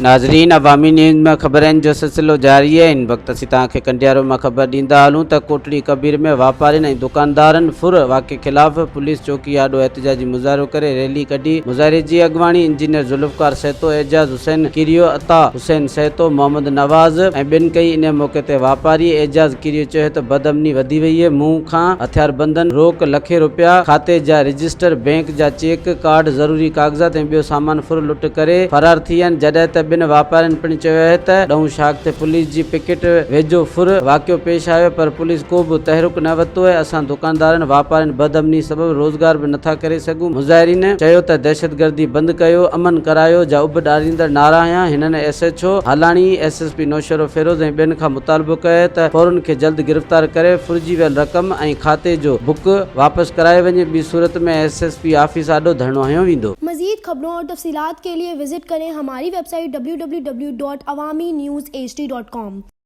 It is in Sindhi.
ناظرين عوامي نيوز ۾ خبرن جو سلسلو جاري آهي هن وقت اسين توهان کي ڪنڊيارو مان خبر ڏيندا هلون ته ڪوٽڙي ڪبير ۾ واپارين ۽ دڪاندارن ڦر واقعي خلاف پوليس چوڪي آڏو احتجاجي مظاهرو ڪري ريلي ڪڍي مظاهري جي اڳواڻي انجنيئر ذوالفقار سهتو، اعجاز حسين ڪيريو، عطا حسين سهتو، محمد نواز ۽ ٻين ڪئي انهي موقعي تي واپاري اعجاز ڪيريو چيو ته بدامني وڌي وئي آهي مون کان هٿياربندن روڪ لکين روپيا، کاتي جا رجسٽر، بئنڪ جا چيڪ، ڪارڊ، ضروري ڪاغذات ۽ ٻيو سامان ڦر لٽ ڪري فرار ٿي ويا آهن، جڏهن ته ٻن واپارين پڻ چيو آهي ته ڏهون شاخ تي پوليس جي پڪيٽ ويجهو ڦر واقعو پيش آيو پر پوليس ڪو به تحرڪ نه ورتو آهي، اسان دڪاندارن، واپارين بدامني سبب روزگار به نٿا ڪري سگهون، مظاهرين چيو ته دهشتگردي بند ڪيو، امن ڪرايو جا اڀ ڏاريندڙ نعرا هنيا، هنن S H O Halani, S S P Naushahro Feroze ۽ ٻين کان مطالبو ڪيو آهي ته ڦورن کي جلد گرفتار ڪري ڦرجي ويل رقم ۽ کاتي جو بڪ واپس ڪرايو وڃي ٻي صورت ۾ ايس ايس پي آفيس آڏو ڌرڻو هنيو ويندو. مزيد خبرون اور تفصيلات کے لئے وزٽ ڪرين ھماري web site www.awamiNewsHD.com.